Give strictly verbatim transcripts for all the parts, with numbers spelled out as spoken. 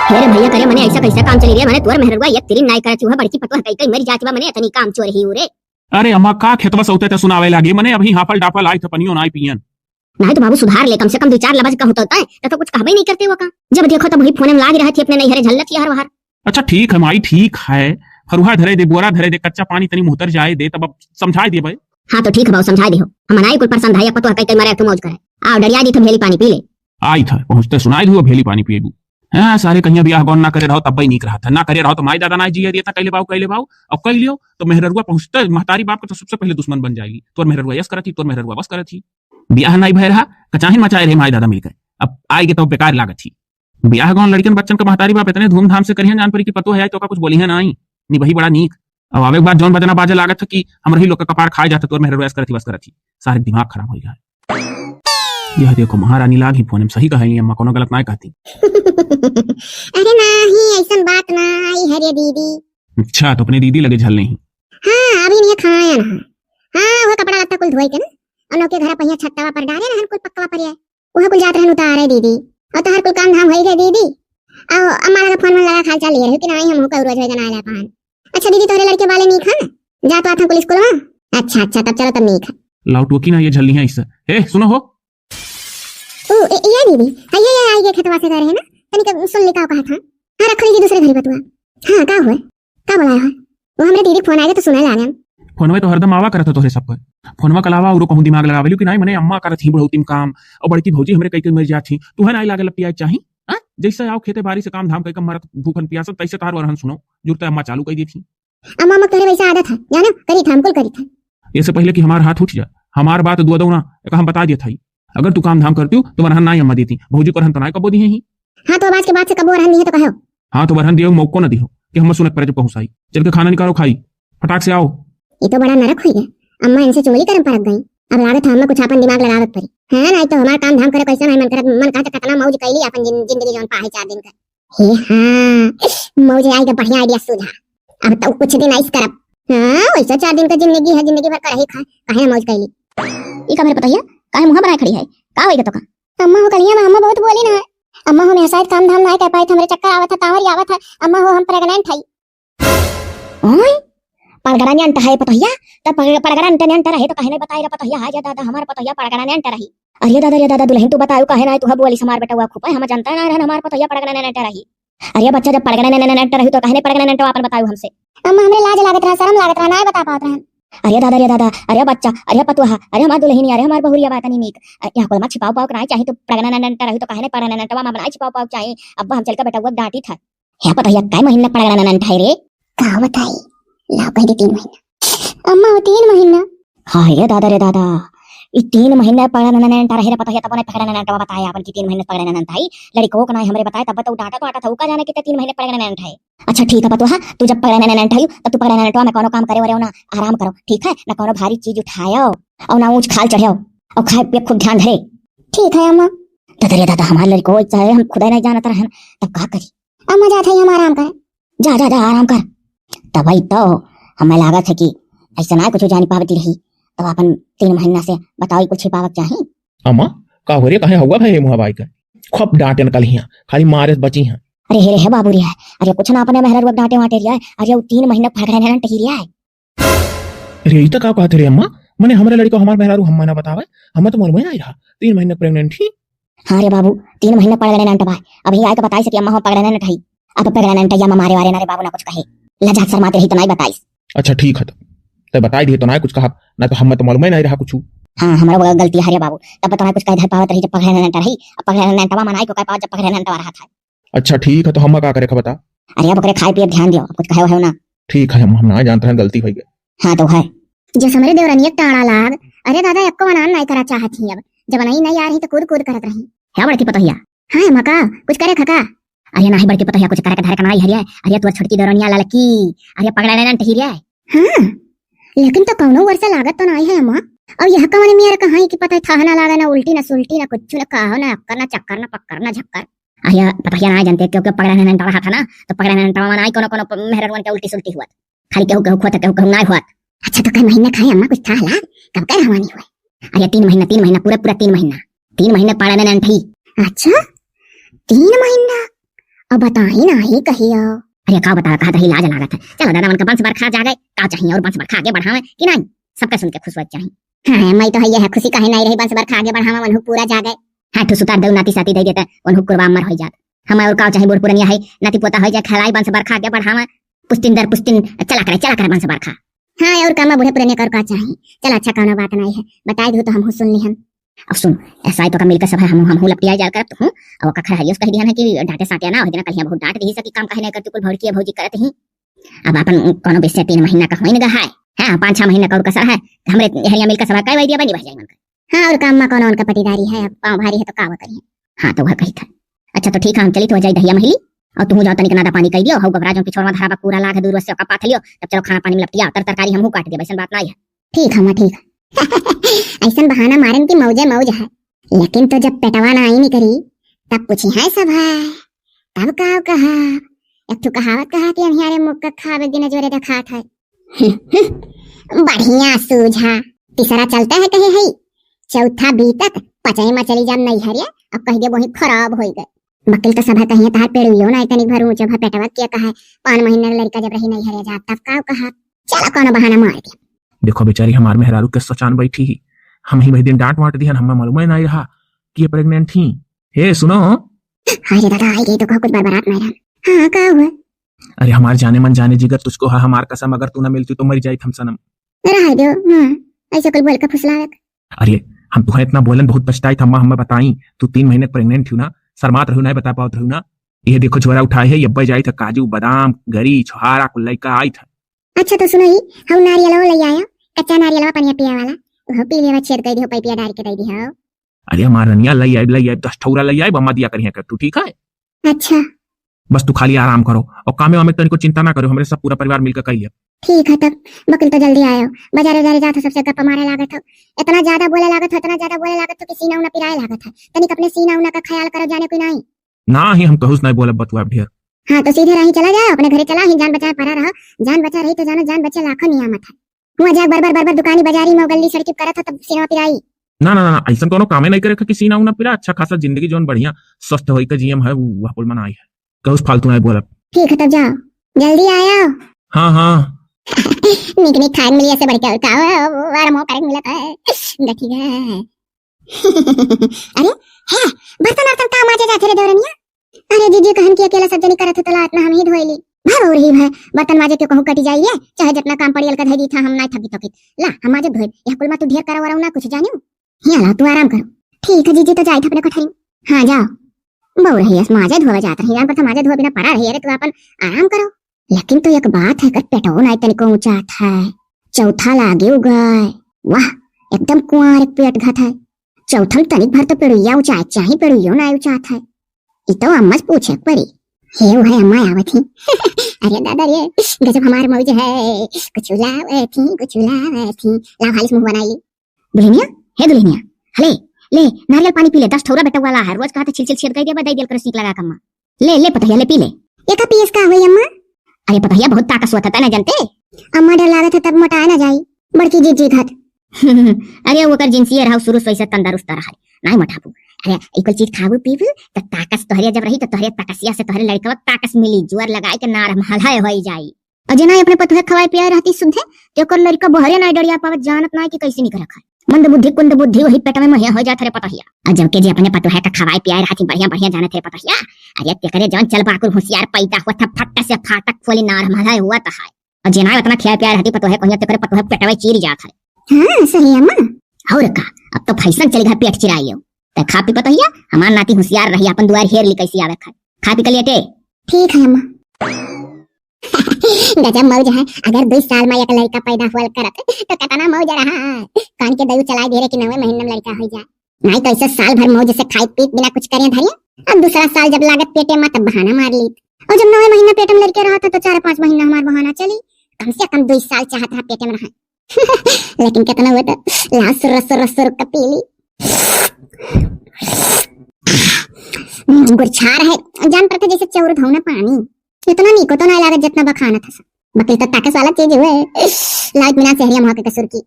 हे रे भइया, करे मने ऐसा कैसा काम चली रे? मने तोर मेहररुआ एक तिरिन नाई करत हुआ, बड़की पतोह कई कई मरी जात बा, मने इतनी काम चोर ही उ रे। अरे अम्मा, का खेतवा सौते ते सुनावे लागे? मने अभी हाफल डाफल आई थ, पनियो नाई पियन। नाई तो बाबू सुधार ले, कम से कम दो चार लबज कहूँ तो तय, त तो कुछ कहबे नहीं करते वो का। जब देखो तब वही फोन में लाग रहा थी, अपने नैहरे झल्लत ही हर वहर। अच्छा ठीक है माई, ठीक है, फरुहा धरे दे, बोरा धरे दे, कच्चा पानी तनी मुहतर जाए दे, तब अब समझाए दे भाई। हाँ तो ठीक है बाबू, समझाए दे हो, हम नाई कुल पसंद है, या पतोह कई कई मरे तू मौज करे। आओ डरिया दी थ भेली पानी पी ले। आई था, पहुँचते सुनाई दियो, भेली पानी पिएबू। हाँ, सारे कहिया बियाह गौन ना करे रहो, तब ही नीक रहा था। ना करे रहो तो माई दादा ना जिए देता, कैले बाऊ, कैले बाऊ। अब कह लियो तो मेहररुआ पहुँचते महतारी बाप के तो सबसे पहले दुश्मन बन जाएगी। तोर मेहररुआ यस करत ही, तोर मेहररुआ बस करत ही। बियाह नाई भय रहा, कचाहिन मचाए रहे माई दादा मिलकर। अब आएगे तो बेकार लागत ही। बियाह गौन लड़कन बच्चन का महतारी बाप इतने धूमधाम से करिहन, जान पड़ी कि पतो है तो का कुछ बोली है ना आई। निबही बड़ा नीक। अब आवे के बाद जौन बजना बाजे लागत है कि हमरे ही लोग का कपार खाए जाता, तोर मेहररुआ यस करत ही, बस करत ही। सारे दिमाग खराब हो गया। यह देखो महारानी लाग ही फोन में, सही कहा अम्मा, कोनो गलत ना कहती। अरे नाही, ऐसन बात ना आई है रे दीदी। अच्छा, तो अपने दीदी लगे झल नहीं। हाँ, अभी नहीं खाया ना। हाँ, वो कपड़ा लत्ता कुल धोए के ना, और लोग के घर पहिया छत्तावा पर डारे रहन कुल पक्कवा पर ये। वो कुल जात रहन उतारे दीदी, और तोहर कुल काम धाम होई गए दीदी। और अम्मा लगा फोन में लगा हाल चाल लिए रहे कि नाही, हम का रोज रोज ना आला पान। अच्छा दीदी, तोहरे लड़के वाले नीक है ना? जात वात हैं कुल स्कूल में? अच्छा, अच्छा, तब चलो, तब नीक है। लाओ टोकी ना, ये झल्ली है इससे। ए, सुनो हो। ओ, ए, ये दीदी, हाँ, ये, ये आई गए खेतवा से गए रहे ना, तनिक सुन ली का कहा था। हाँ, रख लीजिए दूसरे घरी बतुआ। हाँ, का हुआ? का बोला है? वो हमरे दीदी फोन आएगा तो सुना लागे। फोनवे तो हरदम आवा करत है तोहरे सब पर। फोनवा के अलावा औरो कहूँ दिमाग लगावे लू कि नाही, मने अम्मा करत ही बुढ़ौती में काम, और बड़की भौजी हमरे कई कई मर जात ही, तुहे नाही लागे लपटिया चाही। हाँ? जैसे आओ खेते बारी से काम धाम कई के मरत भूखन पियासन, तैसे तार वरहन सुनो, जुरते अम्मा चालू कई देती। अम्मा, अम्मा, तोहरे वैसा आदत है, जाना, करी था, हम कुल करी था। इससे पहले कि हमार हाथ उठ जा, हमार बात दुआ दो ना, एक हम बता दिया था ही। अगर तू काम धाम करती हो, तो वरहन नाही अम्मा देती, भौजी को रहन तो नाही कबो दी है ही। हाँ, तो अब आज के बाद से कबो वरहन नहीं है तो कहो। हाँ, तो वरहन दियो, मौको ना दियो कि हम सुनत पर जब पहुँचाई। चल के खाना निकालो, खाई, फटाक से आओ। ये तो बड़ा नरक हुई है, अम्मा इनसे चुगली करम परक गई। अब लागत है अम्मा कुछ आपन दिमाग लगावत परी। हाँ, नाही तो हमार काम धाम करे कैसे नाही मन करत, मन कहत कितना मौज कैली अपन जिन-, जिंदगी जौन पाहे चार दिन का। हे हाँ, मौज आई के बढ़िया idea सूझा। अब तो कुछ दिन ऐस करब। हाँ, वैसे चार दिन का जिंदगी है, जिंदगी भर का रही खा, काहे ना मौज कैली। ई का मेरे पतोहिया, काहे मुँह बनाए खड़ी है? का होई ग तोका? अम्मा हो कलिया में अम्मा बहुत बोली ना है। अम्मा हो मेरे साथ काम धाम ना कर पाई, हमरे चक्कर आवत है, तावरी आवत है। अम्मा हो हम pregnant हई। ओए, pregnant है पतोहिया? तब पग-, pregnant रहे तो काहे नहीं बताई रे पतोहिया? हाय रे दादा, हमार पतोहिया pregnant रही। अरे दादा रे दादा, दुल्हन तू बतायो काहे ना तू हब वाली समार बेटवा खूब है, हम जानता ना रहन हमार पतोहिया pregnant रही। अरे बच्चा, जब pregnant रही तो काहे नहीं pregnant आपन बतायो हमसे? अम्मा, हमरे लाज लागत रहा, शर्म लागत रहा, ना बता पावत रहन। अरे दादा रे दादा, अरे बच्चा, अरे पतोहा, अरे हमार दुल्हनिया, अरे हमार बहुरिया बात नहीं नीक। अ, यहाँ कुल मत छिपाओ पाओ के ना चाही, तू pregnant रही तो काहे नहीं pregnant वा में बनाई छिपाओ पाओ चाही। अब हम चल के बेटवा डांटी था। हे पतोहिया, कै महीना pregnant है रे? का बताई, लाओ कह दे तीन महीना। अम्मा हो तीन महीना। हाँ रे दादा रे दादा, ई तीन महीना pregnant रहे रे पतोहिया, तब नहीं pregnant बताए आपन कि तीन महीना pregnant है। लड़को को नहीं हमरे बताए, तब तो डांटा तो आटा था, का जाने कितने तीन महीने pregnant है। अच्छा ठीक है पतोहा, तू जब pregnant है तब तू pregnant में कोनो काम करे वरे ना, आराम करो, ठीक है? ना कोनो भारी चीज उठायो और ना ऊंच खाल चढ़ो और खाए पिए खूब ध्यान धरे। ठीक है अम्मा। दादा रे दादा, हमार लड़को चाहे हम खुदा नहीं जानत रहन, तब का करी? अम्मा जात है हम आराम करें। जा, जा, जा, आराम कर। तबही तो हमें लागत है कि ऐसा ना कुछ जानी पावती रही, तब अपन तीन महीना से बताओ कुछ ही पावत चाही। अम्मा, का हो रे, काहे हवा है मुहा बाई का? खूब डांटे न कल हिया, खाली मारे से बची हैं। अरे हे रे हे बाबू रे, अरे कुछ ना अपने मेहररुआ डांटे वांटे रिया है, अरे वो तीन महीना pregnant ही रिया है। अरे ई तो का कहत रे अम्मा, मने हमरे लड़को हमार मेहरारू हम ना बतावे, हमें तो मालूम ही नहीं रहा, तीन महीना pregnant ही। हाँ रे बाबू, तीन महीना pregnant बा। अभी आए के बताई से कि अम्मा हो pregnant हई। अब pregnant या मारे वारे ना रे बाबू ना कुछ कहे। लजात शर्मात रही तो नहीं बताइस। अच्छा ठीक है तो। ते बताई दिए तो ना कुछ कहा, ना तो हमें तो मालूम ही नहीं रहा कुछ। हाँ, हमरा वो गलती है रे बाबू। तब तो ना कुछ कह धर पावत रही जब pregnant रही। अब pregnant वा मनाई को कह पावत जब pregnant वा रहा था। अच्छा ठीक है तो हम का करे का बता? अरे अब ओकरे खाए पिए ध्यान दियो, अब कुछ कहे हो ना। ठीक है, हम, हम ना जानते हैं, गलती हो गई। हाँ तो है। जस हमरे देवरनिया के टाड़ा लाग, अरे दादा, एको अनान नाई करा चाहत ही अब। जब नहीं, नहीं आ रही तो कूद कूद करत रही। क्या बड़की पतोहिया? हाँ, अम्मा का, कुछ करे खका? अरे नाही बड़की पतोहिया, कुछ करे के धरे के नाई हरिया। अरे तोर छोटकी देवरनिया ललकी, अरे pregnant ही रे। हाँ, लेकिन तो कौनो वर्षा लागत तो नाई है अम्मा। और यह कौन मियर कहाँ की पता था ना लागे ना उल्टी ना सुल्टी ना कुछ ना काहो ना अक्कर ना चक्कर ना पक्कर ना झक्कर। अरे पतोहिया ना जानते क्यों, क्यों pregnant रहा था ना, तो pregnant में नाई कोनो कोनो मेहररुअन के उल्टी सुल्टी हुआ। खाली केहू केहू खोत, केहू केहू नाई होत। अच्छा, तो कई महीना खाए अम्मा, कुछ था ला? कब का रहवानी हुए? अरे तीन महीना, तीन महीना, पूरा, पूरा तीन महीना। तीन महीना pregnant ही। अच्छा, तीन महीना? बताई नाही कहियो। अरे का बतावा, कहत रही लाज लागत है। चलो दादा, उनका बंस बरखा जागे, का चाहिए और बंस बरखा आगे बढ़ावे कि नाही? सबका सुन के खुश हो चाहिए। हाँ, मैं तो है ये है, खुशी काहे नाही रही, बंस बरखा आगे बढ़ावे, वनहु पूरा जागे। हाँ, ठुस उतार दऊ, नाती साती दे देते, वनहु कुर्बा अमर हो जात। हमें और का चाहिए, बूढ़ पुरनिया है, नाती पोता हो जाए, खेलाई बंस बरखा आगे बढ़ावे, पुस्तिन दर पुस्तिन चला करे, चला करे बंस बरखा। हाँ, और का बूढ़े पुरनिया का और का चाहिए। चल अच्छा, कौनो बात नाही है, बताई दू तो हमहू सुन लिहन। अब सुन, ऐसा ही तो का मिलकर सब है, हम, हमहू लपटिया जाल करत हूँ। अब का खरहरियों से कह दिया ना कि डांटे साटे ना, हो दिन कहिया बहुत डांट दी सकी, काम काहे नहीं करती, कुल भौड़की भौजी करत ही। अब अपन कोनो बेसे तीन महीना का होइन गा है, हाँ, पाँच छह महीना का और कसर है, तो हमरे हरिया मिलकर सब कई वैदिया बनी बह जाए मन कर। हाँ, और काम मा कोनो उनका पटीदारी है, अब पाँव भारी है तो का वो करिए। हाँ, तो वह कही था। अच्छा तो ठीक है, हम चली तो जाई दहिया महली, और तुहू जाओ तनिक नादा पानी कई दियो, हऊ बबरा जो पिछोर में धरा बा पूरा लाग दूर से ओका पाथ लियो, तब चलो खाना पानी में लपटिया, तर तरकारी हमहू काट दिया, वैसन बात नाही है। ठीक है, ठीक है। ऐसन बहाना मारन की मौजे मौज है, लेकिन तो जब पेटवा ना आई निकरी, तब पूछी है सब है, तब का कहा? एक ठो कहावत कहा कि अंधियारे मुख का खाब एक दिन जोरे देखात है। बढ़िया सूझा, तीसरा चलता है कहे है, चौथा बीतत पचई में चली जाम नहीं हरिया, अब कह दे वही खराब हो गए। वकील तो सभा कहिए तहार पेड़ुइयो ना तनिक भर ऊंचे भा पेटवा के कहा, पाँच महीना के लड़का जब रही नहीं हरिया जात तब का कहा? चलो कोनो बहाना मार दे। देखो बेचारी हमार मेहरारू के सोचान बैठी ही, हम ही वही दिन डांट वाट दिहन, हमें मालूम ही नहीं रहा कि ये प्रेग्नेंट ही। हे सुनो। अरे दादा, आई गई तो कहो कुछ बड़बड़ात नहीं रहा। हाँ, का हुआ? अरे हमार जाने मन जाने जिगर तुझको है हमार कसम, अगर तू ना मिलती तो मर जाई हम सनम। रहा दो, हाँ, ऐसे कुल बोल के फुसलावे। अरे हम तुहे इतना बोलन बहुत पछताई था, अम्मा हमें बताई, तू तीन महीने प्रेग्नेंट थी ना, शर्मात रहू ना, बता पावत रहू ना। ये देखो झोरा उठाए है, यब्बे जाई था काजू बादाम गरी छोहारा कुल लइका आई था। अच्छा तो सुनो ही, हम नारियलवा ले आया, कच्चा नारियलवा पनिया पिया वाला, वो पी लेवा, छेद कर दियो, पैपिया डाल के दे दियो। अरे हमार रनिया, लई आइब, लई आइब, दस ठौरा लई आइब, अम्मा दिया करिया कर तू, ठीक है? अच्छा। बस तू खाली आराम करो और कामे वामे तनिको चिंता ना करो, हमरे सब पूरा परिवार मिलकर कर लिया। ठीक है तब, वकील तो जल्दी आयो, बाजारे बाजारे जात हो, सबसे गप्पा मारे लागत हो, इतना ज्यादा बोले लागत हो, इतना ज्यादा बोले लागत हो कि सीना उना पिराए लागत है। तनिक अपने सीना उना का ख्याल करो, जाने कोई नाही। ना ही हम कहूस नहीं बोलब बतुआ ढेर। हाँ तो सीधे राही चला जाओ, अपने घरे चला ही, जान बचाए परा रहो, जान बचा रही तो जानो, जान बचे लाखों नियामत है। हुआ जाग बरबर बरबर दुकानी बाजारी में गल्ली सड़की करत हो तब सीना पिराई। ना ना ना, ऐसा कोनो कामे नहीं करे कि सीना उना पिरा, अच्छा खासा जिंदगी जोन बढ़िया स्वस्थ होई के जियम है, वह कुल मनाई है। कहूस फालतू नहीं बोलब। ठीक है तब जाओ, जल्दी आयो। हाँ हाँ। निक निक खाए मिली ऐसे बढ़ के का, वार मोह करे मिलत है। गठी है। अरे, हे, बर्तन वर्तन का माजे जाथे रे देवरनिया? अरे जीजी कहन की अकेला सब जनी करत है तो ला इतना हम ही धोए ली। भाव रही है, बर्तन माजे के कहूँ कटी जाइए, चाहे जितना काम पड़ी अलग धई दी था, हम नहीं थकी थकी। ला, हम माजे धोए, यह कुल मा तू ढेर करा वरा ना कुछ जानियो। हिया ला, तू आराम करो। ठीक है जीजी, तो जाई था अपने कोठरी। हाँ जाओ। बहु रही है, माजे धोवे जात रही, जान पर था माजे धोवे बिना परा रही, अरे तू अपन आराम करो। लेकिन तो एक बात है, कर पेटो नहीं तनिको ऊंचा था, चौथा लागे उगाए। वाह, एकदम कुंवार एक पेट घत है। चौथम तनिक भर तो पेड़ुइया उचाए चाही, पेड़ुइयो ना उचात है। ई तो अम्मा से पूछे के पड़ी। हे वो है अम्मा आवत ही। अरे दादा रे, गजब हमार मौज है, कुछ लावत ही, कुछ लावत ही। लाव हालिस मुंह बनाई। दुल्हनिया, हे दुल्हनिया, हले, ले, नारियल पानी पी ले, दस ठौरा बेटा वाला है, रोज कहत छिल छिल छेद गई दे, दे दियल कर सीख लगा कम्मा। ले, ले पतहिया, ले पी ले। एका पियस का होई अम्मा? अरे पतहिया बहुत ताकत होत है, ना जानते? अम्मा डर लागत है तब मोटाए ना जाई, बड़की जीजी घत। अरे ओकर जिनसिए रहा, शुरू से वैसे तंदुरुस्त रहा, नहीं मोटाबू। अरे ई कुल चीज खाबू पीबू तो ताकत तोहरे जब रही तो तोहरे ताकसिया से तोहरे लड़कवा ताकत मिली, जोर लगाए के नार महल है होई जाई। और जे ना अपने पतोहे खवाए पियाए रहती सुधे, तो ओकर लड़का बहरे ना डरिया पावत, जानत ना कि कैसे निकल रखा है। मंद बुद्धि कुंद बुद्धि वही पेट में महिया हो जात रे पतोहिया। और जबकि जे अपने पतोहे का खवाए पियाए रहती बढ़िया बढ़िया जानत रे पतोहिया, अरे तेकरे जौन चल बाकुर होशियार पैदा हुआ था, फट से फाटक खोली नार महल है हुआ तो है। और जे ना उतना खिया पिया रहती पतोहे कहिया तेकरे पतोहे पेटवे चीर जात है। हाँ सही अम्मा। और का, अब तो फैशन चली गया पेट चिराइयो। तो खा पी पतोहिया, हमार नाती होशियार रही, अपन दुआर हेर ली कैसी आवे खाए। खा पी के लेटे। ठीक है अम्मा। गजब मौज है, अगर दो साल में एक लड़का पैदा हुआ करत तो कितना मौज रहा। कान के दयू चलाए दे रहे कि नवे महीने में लड़का हो जाए। नहीं तो ऐसे साल भर मौज से खाई पी बिना कुछ करे धरिए, अब दूसरा साल जब लागत पेटे में तब बहाना मार ली। और जब नवे महीना पेट में लड़के रहा था तो चार पाँच महीना हमार बहाना चली, कम से कम दो साल चाहत रहा पेटे में रहा। लेकिन कितना हुआ था, लाल सुर सुर सुर का पी ली। गुरछार है, जान पड़ता जैसे चौर धौना पानी। इतना नीको तो ना लागत जितना बखाना था। बकिल तो ताकस वाला चीज हुए, लाइट बिना शहरिया महा के कसूर की।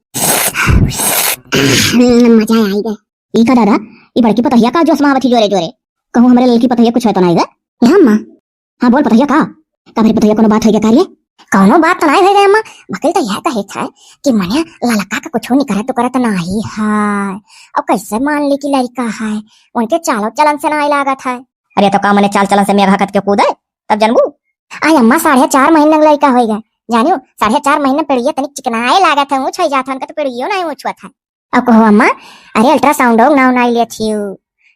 मजा आई गए। ई का दादा, ई बड़की पतोहिया का जोश में आवत ही जोरे जोरे। कहूँ हमरे ललकी पतोहिया कुछ है तो ना आएगा? हाँ माँ। हाँ बोल पतोहिया, का? का भरी पतोहिया, कोनो बात होइगा का रे? कोनो बात तो नाहीं होइगा अम्मा, बकिल तो यह कहे था कि मने ललका का कुछो नहीं करत तो करत नाहीं है। अब कैसे मान ली कि लड़का है, उनके चालो चलन से नाहीं लागत है। अरे तो का मने चाल चलन से मेघा कत के कूदे, तब जनबू? आय अम्मा, साढ़े चार महीना का लड़का होइगा, जानियो, साढ़े चार महीना पेड़िया तनिक चिकनाए लागत है, ऊँच होइ जात है, उनका तो पेड़ियो नाहीं ऊँच होत है। अब कहो अम्मा, अरे अल्ट्रासाउंड हो नाव नाई लेत हियो,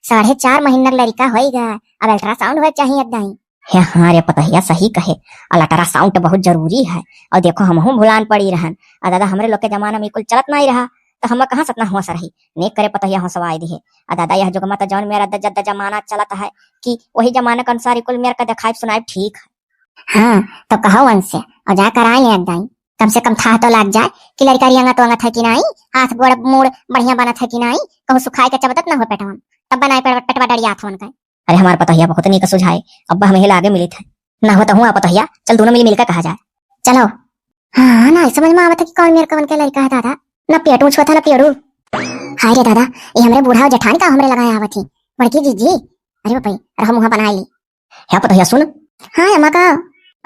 साढ़े चार महीना का लड़का होइगा, अब अल्ट्रासाउंड होए चाहिए दाई। हे हाँ रे पतोहिया, सही कहे, अल्ट्रासाउंड तो बहुत जरूरी है। और देखो, हमहूँ भुलान पड़ी रहन, और दादा, हमरे लोग के जमाना में कुल चलत नाहीं रहा, तो हम कहाँ से अतना होश रही। नेक करे पतोहिया होशवाए दिहे। और दादा, यह जुग में तो जौन मेरा द-, जद्द जमाना चलत है कि वही जमाना के अनुसार कुल मेर का देखाइब सुनाइब ठीक है। हाँ, तो कहो उनसे, और जा कराए ले दाई, कम से कम थाह तो लाग जाए कि लड़का रियंगत वंगत है कि नाहीं, हाथ गोड़ मूड़ बढ़िया बनत है कि नाहीं, कहूँ सुखाए के चबदत ना हो पेटवा, तब बनाए पेट-, पेटवा डरियात हो उनका। अरे हमार पतोहिया बहुत नीक सुझाए, अब हम यही लागे मिलित है। ना हो तो हुआ पतोहिया, चल दोनों मिली मिलकर कहा जाए। चलो। हाँ, ना समझ में आवत है कि कौन मेर कवन के लड़का है दादा, ना पेट ऊँच होता ना पेड़ू। हाय रे दादा, ये हमरे बूढ़ा और जेठान का हमरे लगाए आवत ही, बड़की जीजी। अरे बाप रे, रहो मुँह बनाए ली। हे पतोहिया सुन। हाँ अम्मा का?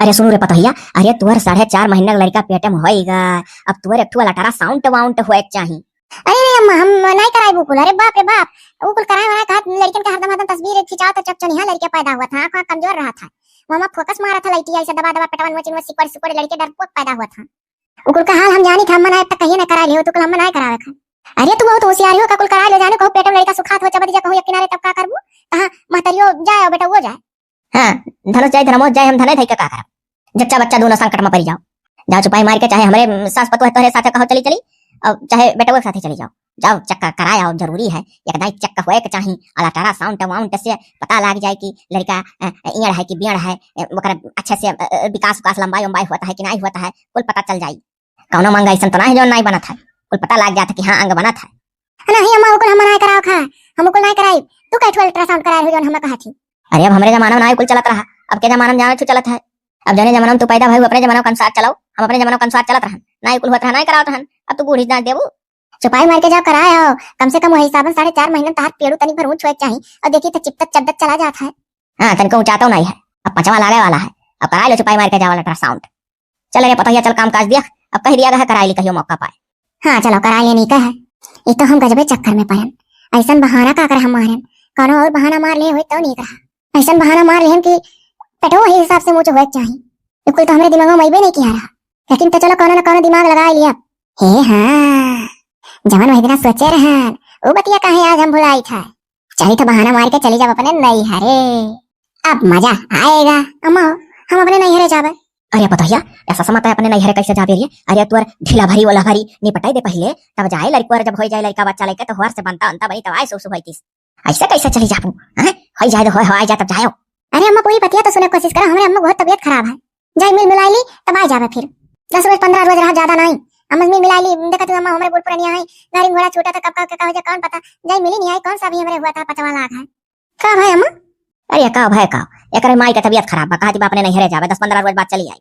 अरे सुनू रे पतोहिया, अरे तुहर साढ़े चार महीना का लड़का पेटे में होइगा, अब तुहर एक ठो अल्ट्रासाउंड वाउंड होए के चाही। अरे रे अम्मा, हम नाहीं कराई बुकुल, अरे बाप रे बाप, बुकुल कराए वाला का लड़कन का हरदम हरदम तस्वीर खिंचाओ तो चकचनिहा लड़का पैदा हुआ था, आँख आँख कमजोर रहा था, वो हमार फोकस मारा था लड़की ऐसे दबा दबा पेटवन में चिनवा सिकुड़ सिकुड़ लड़के डरपोक पैदा हुआ था। उ कुल का हाल हम जानी था, हम नाहीं अब तक कहिए ना कराए लियो, तो कुल हम नाहीं करावे खा। अरे तू बहुत होशियार हो, का कुल कराए लो जाने, कहूँ पेट में लड़का सुखात हो, चबत जा कहूँ एक किनारे, तब का करबू? कहाँ महतरियो जाए और बेटा वो जाए। हाँ, धनुष जाए, धर्मोस जाए, हम धने धई के का करब? जच्चा बच्चा दोनों संकट में पड़ी जाओ। जाओ चुपाई मार के, चाहे हमरे सास पतोह तोहरे साथे कहो चली चली, और चाहे बेटवा के साथे चली जाओ। जाओ चेक कराए आओ, जरूरी है, एक दाई चेक होए के चाही। अल्ट्रासाउंड वाउंड से पता लाग जाए कि लड़का, अ, इयड़ है कि बियड़ है, अ, ओकर अच्छे से, अ, अ, विकास उकास लंबाई उम्बाई होता है कि नाहीं होता है, कुल पता चल जाई। कौनो मंग ऐसन तो नाहीं है जौन नाहीं बनत है, कुल पता लाग जात है कि हाँ अंग बनत है। नाहीं अम्मा, ओकुल हम नाहीं कराव खा, हम ओकुल नाहीं कराई। तू कैठू अल्ट्रासाउंड कराए हो जौन हम कहत ही। अरे अब हमरे जमाना में नाहीं कुल चलत रहा, अब के जमाना में जाने छू चलत है। अब जौने जमाना में तू पैदा भई अपने जमाना के अनुसार चलाओ, हम अपने जमाना के अनुसार चलत रहन, नाहीं कुल होत रहा, नाहीं करावत रहन, अब तू बूढ़ी जान देबू। चुपाई मार के जाओ कराए आओ, कम से कम वही हिसाबन साढ़े चार महीना तहार पेड़ू तनिक भर ऊँच होए के चाही। और देखी तो चिपटत चद्दत चला जात है। हाँ, तनिको ऊँचातो नाहीं है, अब पचवा लागे वाला है, अब कराए लो चुपाई मार के जाओ अल्ट्रासाउंड। चल रे पतोहिया, चल काम काज देख, अब कह दिया गया है कराए ली कहियो मौका पाए। हाँ चलो कराए लेनी का है। ये तो हम गजबे चक्कर में पड़न, ऐसन बहाना का कर हम मारन, कौनो और बहाना मार ले होई तो नीक रहा। ऐसन बहाना मार लेहन कि पेटो वही हिसाब से ऊँच होए के चाही। ये कुल तो हमरे दिमाग में अइबे नहीं किया रहा, लेकिन तो चलो कौनो न कौनो दिमाग लगाए लिया। हे हाँ, जवन वही दिना सोचे रहन, वो बतिया काहे आज हम भुलाई था। चली तो बहाना मार के चली जाब अपने नैहरे, अब मजा आएगा। अम्मा हो, हम अपने नैहरे जाबे। अरे पतोहिया, ऐसा समझ है अपने नैहरे कैसे जाबे रे? अरे तोर ढीला भरी ओला भरी निपटाई दे पहिले, तब जाए लड़कुआ, जब हो जाए लड़का बच्चा लइके तो होर से बनता उनता बनी तब आए सुसु होई तीस। ऐसे कैसे चली जाबू? हैं? होई जाए तो होए, हो आए जाए तब जाओ। अरे अम्मा, पूरी बतिया तो सुने कोशिश करो, हमरे अम्मा बहुत तबीयत खराब है, जाए मिल मिलाई ली तब आ जाबे फिर। दस रोज पन्द्रह रोज रहा, ज्यादा नाहीं। अम्मा मिल मिलाई ली, देखा तू अम्मा हमरे बूढ़ पुरनिया है, गाड़ी घोड़ा छूटा था कब कब के का हो जाए कौन पता, जाए मिली नहीं आई कौन सा अभी हमरे हुआ था पचवा लाग है। का भाई अम्मा? अरे का भाई का, एकरे माई के तबीयत खराब बा, कहा थी बा अपने नैहरे जाबे, दस पन्द्रह रोज बाद चली आई।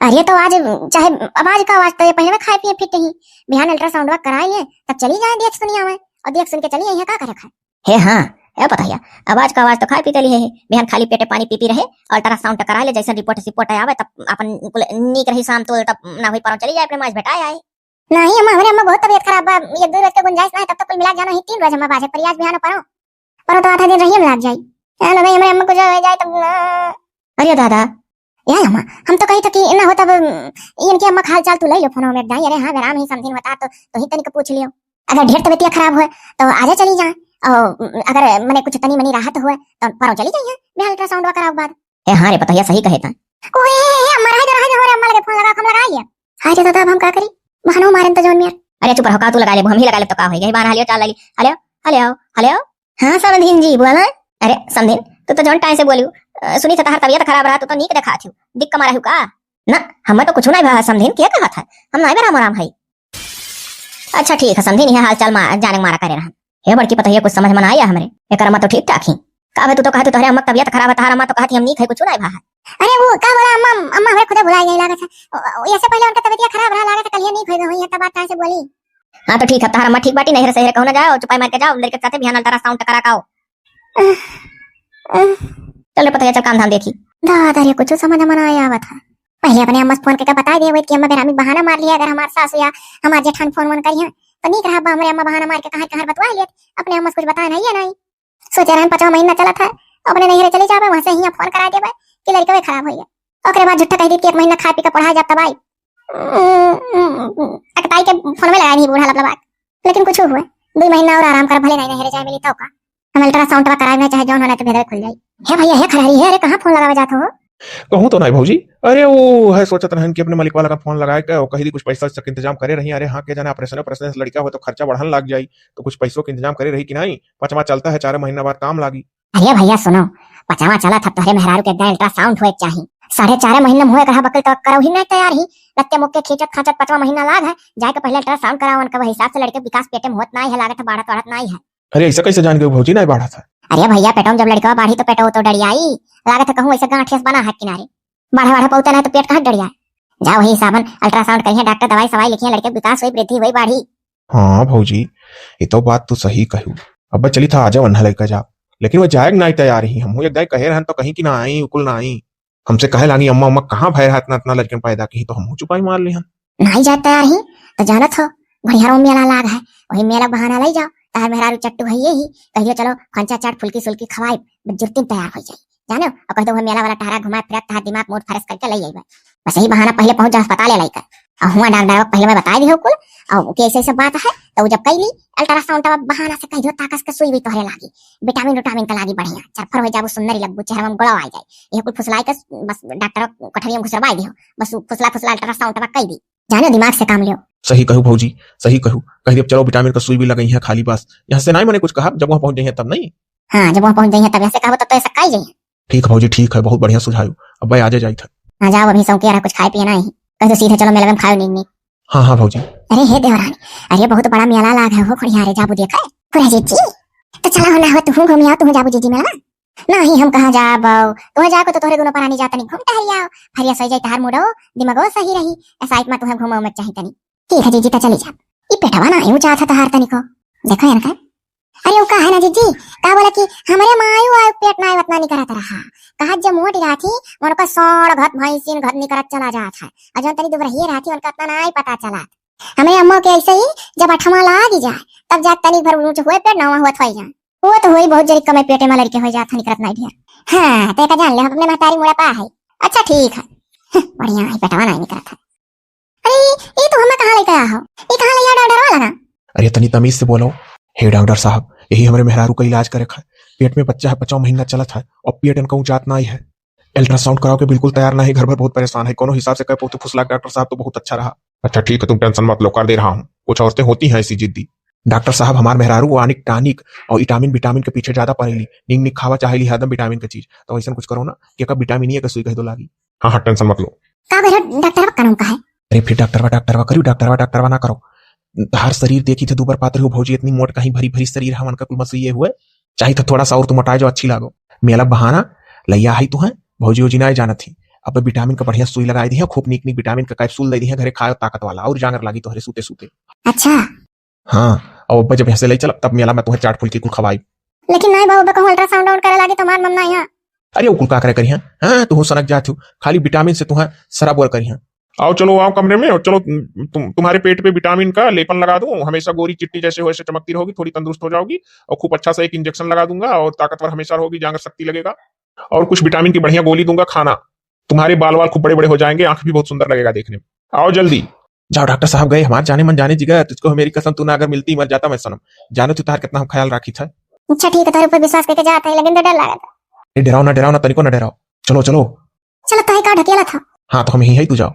अरे तो आज चाहे अब आज का, आज तो ये पहले में खाए पिए फिट ही, बिहान अल्ट्रासाउंड कराए लिए तब चली जाए देख सुनिया में, और देख सुन के चली आई है का करे खाए। हे हाँ, ए पतोहिया, अब आज का आवाज तो खाए पी के लिए है, बिहान खाली पेटे पानी पी पी रहे, अल्ट्रासाउंड करा ले, जैसे रिपोर्ट सिपोर्ट आवे तब अपन कुल नीक रही, शाम तो तब ना हुई पर चली जाए अपने माज भेटाए आए। नहीं अम्मा, हमरे अम्मा बहुत तबीयत खराब बा, ये दो रोज के गुंजाइश नहीं, तब तक कुल मिला जाना ही तीन रोज अम्मा बाजे पर आज बिहान परो, परो तो आधा दिन रहिए में लाग जाई। चलो भाई, हमरे अम्मा कुछ हो जाए तब ना। अरे दादा, या अम्मा, हम तो कही था कि ना हो तब इनकी अम्मा का हाल चाल तू ले लो फोन में एक दाई। अरे हाँ, आराम ही समझिन होता तो, तो ही तनिक पूछ लियो। अगर ढेर तबीयतिया खराब होए तो आजे चली जाए, और अगर मने कुछ तनी मनी राहत होए तो परो चली जाइए बिहान अल्ट्रासाउंड कराओ बाद। ए हाँ रे पतोहिया, सही कहे ता। ओए, ए, ए, अम्मा रहे दो, रहे दो, हमरे अम्मा लगे फोन लगा, हम लगाइए। हाय रे दादा, अब हम का करी? बहानो मारन तो जौन मियार। अरे चुप रहो, का तू लगा ले, हम ही लगा ले तो का होई गई? बारह हेलो चार लगी। हेलो, हेलो, हेलो। हाँ समधिन जी बोला। अरे समधिन, तू तो जौन टाइम से बोलियो, अ, सुनी था तहार तबीयत खराब रहा, तू तो नीक देखा थियो, दिक कमा रही का? ना, हमें तो कुछ नहीं भा समधिन, के कहा था? हम नहीं बे राम राम है। अच्छा ठीक है समधिन, यह हाल चाल मा-, जाने मारा करे रहा। हे बड़की पतोहिया, कुछ समझ में ना आया हमरे। एकर अम्मा तो ठीक ठाक ही। का बे, तू तो कहत तोहरे अम्मा के तबीयत खराब है, तहार अम्मा तो कहत ही हम नीक है, कुछ नहीं भा है। अरे वो का बोला अम्मा, अम्मा हमरे खुदे भुला गई लागत है। ओ, ओ, ऐसे पहले उनका तबीयत खराब रहा लागत है, कल ये नीक हो गई है, तब बात टाइम से बोली। हाँ तो ठीक है, तहार अम्मा ठीक बाटी, नैहरे सहरे कहूँ ना जाओ, चुपाई मार के जाओ, लड़के के साथे बिहान अल्ट्रासाउंड करा के आओ। अह, अह। चल रे पतोहिया, चल काम धाम देखी। दादा रे, कुछ समझ में ना आवत है। पहिले अपने अम्मा से फोन करके बताइ देवत कि अम्मा बेरामी बहाना मार लिया, अगर हमार सासु या हमार जेठान फोन वोन करिहैं तो नीक रहा, हमरे अम्मा बहाना मार के कहाँ कहाँ बतवाइ लेत, अपने अम्मा से कुछ बताए नहीं है नहीं। सोचे रहन पचवा महीना चलत है, अपने नैहरे चली जाबे, वहाँ से हियाँ फोन कराइ देबे कि लड़िकवे खराब होइ गया। ओकरे बाद झूठा कहि देत कि एक महीना खाइ पी के पढ़ाइ जाब तब आई। अकताइ के फोन में लगाइ नहीं बूढ़ा लपलबाक। लेकिन कुछ हुए, दुइ महीना और आराम कर, भले नहीं नैहरे जाए मिली तो का। हम अल्ट्रासाउंड वा कराए में चाहे जौन होना तो भेदर खुल जाई। हे भैया, हे खरहरी, हे, अरे कहाँ फोन लगावे जात हो? कहूँ तो नहीं भौजी, अरे वो है सोचत रहन कि अपने मलिकवा लगा फोन लगाए के और कहि दी कुछ पैसा वैसा के इंतजाम करे रही। अरे हाँ, के जाने ऑपरेशन ऑपरेशन से लड़िका हो तो खर्चा बढ़न लाग जाई, तो कुछ पैसों के इंतजाम करे रही कि नहीं, पचवा चलत है, चार महीना बाद काम लागी। अरे भैया सुनो, पचवा चलत है, तोहरे मेहरारू के एकदम अल्ट्रासाउंड होए के चाही। साढ़े चार महीना में होए के रहा बकल तो करौ ही नहीं तैयार ही। लत्ते मुक्के खींचत खांचत पचवा महीना लाग है, जाए के पहिले अल्ट्रासाउंड कराओ उनका, वही हिसाब से लड़िके विकास पेटे में होत नहीं है, लागत है बाढ़त वाढ़त नहीं है। अरे ऐसा कैसे जान गए भौजी, नहीं बाढ़त है? अरे भैया, पेटवा में जब लड़िकवा बाढ़ी तो पेटवा तो डरियाई, लागत है कहूँ ऐसे गांठिया से बना है किनारे, बाढ़ा बाढ़ा पौते नहीं तो पेट कहाँ डरियाए। जा वही हिसाबन अल्ट्रासाउंड करिए डॉक्टर, दवाई सवाई लिखिए, लड़िके विकास हुई, वृद्धि हुई, बाढ़ी। हाँ भौजी, ये तो बात तू सही कहू। अब चली था आ जाओ अन्हा लड़का जा, लेकिन वो जाए के नाई तैयार ही। हमहू एक दाई कहे रहन तो कहीं कि ना आई, उकुल ना आई। हमसे कहे लागी अम्मा अम्मा कहाँ भय रहत ना इतना लड़कन पैदा की, तो हमहू चुपाई मार लिहन। नाई जाए तैयार ही तो जानत हो, घड़ियारों मेला लाग है, वही मेला बहाना लाई जाओ, तार मेहरारू चट्टू है ये ही, कहियो चलो खंचा चाट फुल्की सुल्की खवाई, जुर्तिन तैयार हो जाई। जानो, और कह दो, "वह मेला वाला टहरा घुमा फिरा, तहार दिमाग मूड फ्रेश करके ले आइबे।" बस यही बहाना पहले पहुंच जा अस्पताल ले लेकर। और हुआ डॉक्टर को पहले मैं बताई दियो कुल, और कि ऐसे ऐसे बात है, तो जब कैली अल्ट्रासाउंड, तब बहाना से कह दियो ताकस के सुई भी तोहरे लागी, विटामिन विटामिन का लागी बढ़िया, चरफर हो जाबू, सुंदर ही लगबू, चेहरा में ग्लो आ जाए। ये कुल फुसलाई के बस डॉक्टर कोठरी में घुसरवाई दियो, बस उ फुसला फुसला अल्ट्रासाउंड तब कह दी। जानो, दिमाग से काम लियो। सही कहू भौजी, सही कहू। कह दियो चलो विटामिन का सुई भी लगई है खाली बस। यहाँ से नहीं मने कुछ कहा, जब वहाँ पहुँच जाइए तब नहीं। हाँ, जब वहाँ पहुँच जाइए तब यहाँ से कहो तब तो ऐसा काई जाइए। ठीक है भौजी, ठीक है, बहुत बढ़िया सुझाव। अब भाई आजे जाइत है। हाँ, जाओ, अभी सौंके रहा, कुछ खाए पिए ना ही। कह दो सीधे चलो मेला में खाओ नीक नीक। हाँ, हाँ भौजी। अरे हे देवरानी, अरे बहुत बड़ा मेला लाग है हो खड़ियारे, जाबू देखे। पूरा जीजी, तो चला हो ना हो, तू घूम आओ, तू जाबू जीजी मेला। नहीं, हम कहाँ जाब, तू जाको तो तोहरे दोनों परानी जा तनी घूम टहल आओ, फरिया सही जाई तहार मूडो, दिमागो सही रही। ऐसा एक मा तुहे घूमो मत चाही तनी। ठीक है जीजी, तो चली जाब। ई पेटवा ना यूं चाहत है तहार तनिको। देखो इनका। अरे, वो का है ना जीजी, का बोला कि हमरे मायू आयु पेट ना उतना नहीं करत रहा। कहा जब मोट रहा थी, उनका सौड़ घत भैंसिन घत निकरत चला जात है। और जौन तनी दुबरहिए रहा थी, उनका इतना नहीं पता चला। हमरे अम्मा के ऐसे ही जब अठमा लाग जाए, तब जा तनी भर ऊंच हुए पेट, नवा हुआ थोई जाए। वो तो हुई बहुत जरी कमे पेटे में लड़के हो जात है, निकरत नहीं ढेर। हाँ, तो एक जान ले, हम अपने महतारी मुड़ा पा है। अच्छा ठीक है। हम्म, बढ़िया है, पेटवा नहीं निकरत है। अरे, ये तो हमें कहाँ लेके आया हो? ये कहाँ ले आया डॉक्टर वाला ना? अरे, तनी तमीज से बोलो। हे डॉक्टर साहब, यही हमरे मेहरारू का इलाज करे खाए। पेट में बच्चा है, पचवा महीना चलत है और पेट इनका ऊंचात ना आई है। अल्ट्रासाउंड कराओ के बिल्कुल तैयार ना है, घर भर बहुत परेशान है। कोनो हिसाब से कह पोते फुसलाक डॉक्टर साहब तो बहुत अच्छा रहा। अच्छा ठीक है, तुम टेंशन मत लो, कर दे रहा हूँ। कुछ औरतें होती हैं ऐसी जिद्दी। डॉक्टर साहब, हमार मेहरारू वो आनिक टानिक और विटामिन विटामिन के पीछे ज्यादा पड़ेली। नीक नीक खावा चाहेली हरदम विटामिन के चीज, तो ऐसा कुछ करो ना कि एका विटामिन ई के सुई कह दो लागी। हाँ, हाँ, टेंशन मत लो। का बेटा, डॉक्टरवा का नाम का है? अरे फिर डॉक्टरवा, डॉक्टरवा करियो, डॉक्टरवा, डॉक्टरवा ना करो। हर शरीर देखी थे दूबर पात्र हो भौजी, इतनी मोट कहीं भरी भरी शरीर है, उनका कुल मसुइये हुए। चाही तो थोड़ा सा और तू मोटाए जो अच्छी लागो। मेला बहाना लैया है तू है, भौजी ओजी ना जानत ही। अब विटामिन का बढ़िया सुई लगाई दी है, खूब नीक नीक विटामिन का कैप्सूल दे दी है, घरे खाओ ताकत वाला, और जांगर लागी तोहरे सूते सूते। अच्छा। हाँ, और अब जब यहाँ से ले चल, तब मेला में तुम्हें चाट फुल्की कुल खवाई। लेकिन नहीं बाबू, कहूँ अल्ट्रासाउंड वाउंड करे लागी तो हमार मम्मा यहाँ। अरे वो कुल का करे करिहैं? हाँ, तू सनक जात हो, खाली विटामिन से तुम्हें सराबोर करिहैं। आओ, चलो, आओ कमरे में, और चलो, तुम, तुम्हारे पेट पे विटामिन का लेपन लगा दूं, हमेशा गोरी चिट्टी जैसे हो, ऐसे चमकती रहोगी, थोड़ी तंदुरुस्त हो जाओगी, और खूब अच्छा सा एक इंजेक्शन लगा दूंगा, और ताकतवर हमेशा रहोगी, जांगर शक्ति लगेगा, और कुछ विटामिन की बढ़िया गोली दूंगा, खाना। तुम्हारे बाल वाल खूब बड़े बड़े हो जाएंगे, आंख भी बहुत सुंदर लगेगा देखने में। आओ जल्दी। जाओ डॉक्टर साहब गए, हमार जाने मन जाने जिगर, तुझको मेरी कसम, तू ना अगर मिलती मर जाता मैं सनम। जानो तू तार कितना हम ख्याल राखी था। अच्छा ठीक है, तारे ऊपर विश्वास करके जाता है, लेकिन तो डर लगा था। ए, डराओ ना, डराओ ना, तनिको ना डराओ। चलो, चलो। चलो, तो है का ढकेला था? हाँ, तो हम यही है, तू जाओ।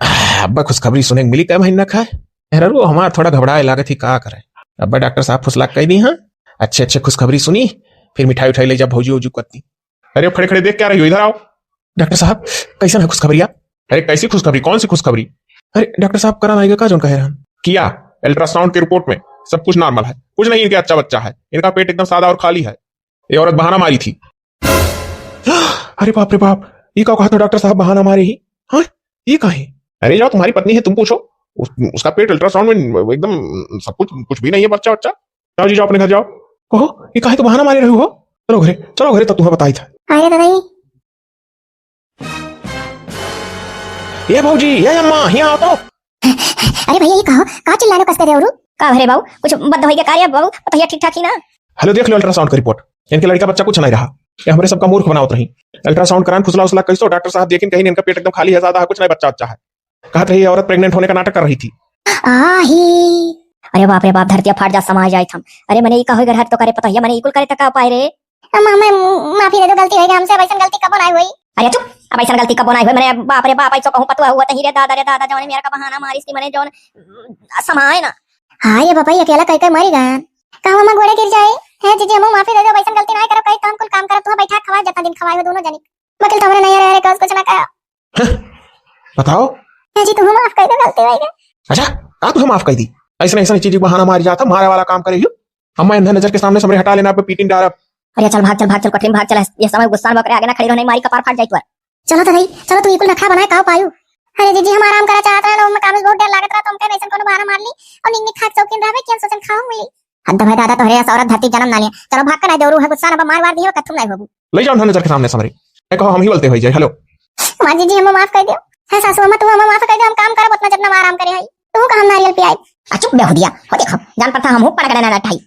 आह, अब्बा खुशखबरी सुने के मिली, कै महीना खाए। अरे रो, हमार थोड़ा घबराए लागत ही, का करे। अब्बा डॉक्टर साहब फुसलाक कह दी, हाँ, अच्छे अच्छे खुशखबरी सुनी, फिर मिठाई उठाई ले जा भौजी ओजू करती। अरे खड़े खड़े देख क्या रही हो, इधर आओ। डॉक्टर साहब, कैसन है खुशखबरिया? अरे कैसी खुशखबरी, कौन सी खुशखबरी? अरे डॉक्टर साहब, करा नाई का जौन कहे रहन? किया, अल्ट्रासाउंड के रिपोर्ट में सब कुछ नॉर्मल है, कुछ नहीं, इनके अच्छा बच्चा है, इनका पेट एकदम सादा और खाली है। ये औरत बहाना मारी थी। अरे बाप रे बाप, ये का कहा था डॉक्टर साहब, बहाना मारे ही? हाँ, ये का है? अरे जाओ, तुम्हारी पत्नी है, तुम पूछो। उस, उसका पेट अल्ट्रासाउंड में एकदम सब कुछ, कुछ भी नहीं है, बच्चा बच्चा। जाओ जी, जाओ अपने घर जाओ। कहो, ये काहे तो बहाना मारे रहे हो? चलो घरे, चलो घरे, तब तुम्हें बताई था। अरे दादा, ये ए भौजी, ए अम्मा, हियाँ आओ तो। अरे भैया, ये का हो? का चिल्लाने कसके देवरू? का भरे बाबू, कुछ बद होई के कार्य बाबू, पतोहिया ठीक ठाक ही ना? हेलो, देख लो अल्ट्रासाउंड का रिपोर्ट। इनके लड़का बच्चा कुछ नहीं रहा, ये हमरे सबका मूर्ख बनावत रही। अल्ट्रासाउंड करान, फुसला उसला कैसो, डॉक्टर साहब देखिन कहिन इनका पेट एकदम खाली है, ज्यादा है कुछ नहीं, बच्चा अच्छा है। कहत रही औरत प्रेग्नेंट होने का नाटक कर रही थी। आही। अरे बाप रे बाप, धरतिया फाट जा, समाज जाइत हम। अरे मने ई का होई गए, तो करे पतोहिया, मने ई कुल करे तक का पाए रे? अम्मा, हमें माफी दे दो, गलती होई गई हमसे, अब ऐसन गलती कबो नाहीं होई। अरे चुप, अब ऐसन गलती कबो नाहीं होई। मने बाप रे बाप, ऐसो कहूँ पतोह हुआ तही रे दादा रे दादा, जौन मेरा का बहाना मारिस थी, मने जौन समाए ना। हाय रे बाबा, ये अकेला कई कई मरी गन। कहूँ हम गोड़े गिर जाए। हे जीजी, हमहू माफी दे दो, अब ऐसन गलती नाहीं करब, कई तो हम कुल काम करब, तू बैठा खवाए, जितना दिन खवाए हो दोनों जनी। वकील तो हमरे नहीं रहे, कुछ कुछ ना कहो। हैं? बताओ। हे जी, तू माफ कर दो, गलती होई गई। अच्छा, का तू माफ कर दी? ऐसन ऐसन चीज के बहाना मारी जाता, मारे वाला काम करे यू। अम्मा, इन्हें नजर के सामने से हमरे हटा लेना, अब पीटिन डारब। अरे चल भाग, चल भाग, चल कोठरी में भाग, चल, ये समय गुस्सा में ओकरे आगे ना खड़ी रहो, नहीं मारी कपार फाट जाई तोर। चलो तो सही, चलो तू ई कुल नखरा बनाए काव पायू। अरे जीजी, हम आराम करा चाहत रहे, हम काम में बहुत डर लागत रहा, तो हम कहे ऐसन कोनो बहाना मार ली और निक निक खाक शौकीन रहबे, केन सोचन खाओ मिली। हद भाई दादा, तोहरे ऐसा औरत धरती जन्म ना लिया। चलो भाग कर ना, देवरू है गुस्सा ना, मार वार दियो, कथुम नहीं होबू। ले जाओ इन्हें नजर के सामने से हमरे। ए कहो, हम ही बोलते होई जाए, हेलो। माँ जीजी, हम माफ कर दो। हे सासू अम्मा, तू हम माफ कर दो, हम काम करब उतना जितना हम आराम करे हई। तू का हम नारियल पियाई। आ चुप बेहुदिया, हो देखो, जान पड़ता हम हूँ पड़गड़े ना लठाई।